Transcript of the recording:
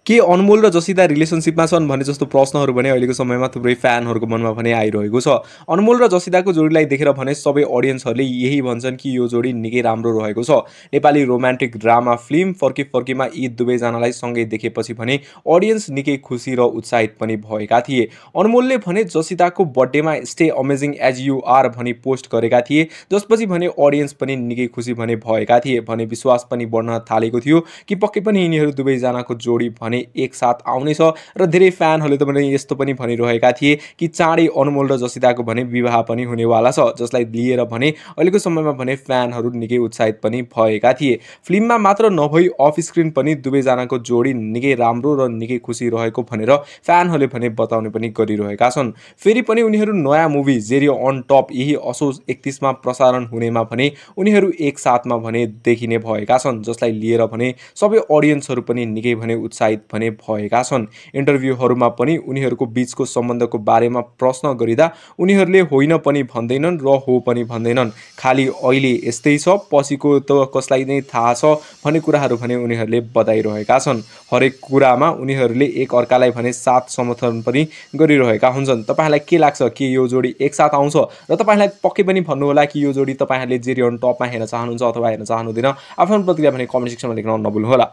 के अनमोल र जसिता रिलेसनसिपमा छन् भन्ने जस्तो प्रश्नहरू भने अहिलेको समयमा थुप्रै फ्यानहरूको मनमा भने आइरहेको छ। अनमोल र जसिताको जोडीलाई देखेर भने सबै अडियन्सहरूले यही भन्छन् कि यो जोडी निकै राम्रो रहेको छ। नेपाली रोमान्टिक ड्रामा फिल्म फर्की फर्कीमा यी दुवैजनालाई सँगै देखेपछि भने अडियन्स निकै खुसी र उत्साहित पनि भएका थिए। अनमोलले भने जसिताको बर्थडेमा stay amazing as you are भनी पोस्ट गरेका थिए, जसपछि भने अडियन्स पनि निकै खुसी भने भएका थिए भने विश्वास पनि बढ्न थालेको थियो कि पक्कै पनि यिनीहरू दुवैजनाको जोडी भने एकसाथ आउनेछ र धेरै फ्यानहरूले त भने यस्तो पनि भनिरहेका थिए कि चाँडै अनमोल र जसिताको भने विवाह पनि हुनेवाला छ, जसलाई लिएर भने अहिलेको समयमा भने फ्यानहरू निकै उत्साहित पनि भएका थिए। फिल्ममा मात्र नभई अफ स्क्रिन पनि दुवैजनाको जोडी निकै राम्रो र निकै खुसी रहेको भनेर फ्यानहरूले भने बताउने पनि गरिरहेका छन्। फेरि पनि उनीहरू नयाँ मुभी जेरी अन टप यही असोज 31 मा प्रसारण हुनेमा भने उनीहरू एकसाथमा भने देखिने भएका छन्, जसलाई लिएर भने सबै अडियन्सहरू पनि निकै भने उत्साहित भने भएका छन्। इन्टरभ्यूहरूमा पनि उनीहरूको बीचको सम्बन्धको बारेमा प्रश्न गरिँदा उनीहरूले होइन पनि भन्दैनन् र हो पनि भन्दैनन्, खालि अहिले यस्तै छ, पछिको त कसलाई नै थाहा छ भन्ने कुराहरू भने उनीहरूले बताइरहेका छन्। हरेक कुरामा उनीहरूले एक अर्कालाई भने साथ समर्थन पनि गरिरहेका हुन्छन्। तपाईहरुलाई के लाग्छ कि यो जोडी एकसाथ आउँछ र तपाईहरुलाई पक्कै पनि भन्नुहोला कि यो जोडी तपाईहरुले जेरी अन टपमा हेर्न चाहनुहुन्छ अथवा हेर्न चाहनुहुँदैन। आफ्नो प्रतिक्रिया भने कमेन्ट सेक्सनमा लेख्न नभुल्नुहोला।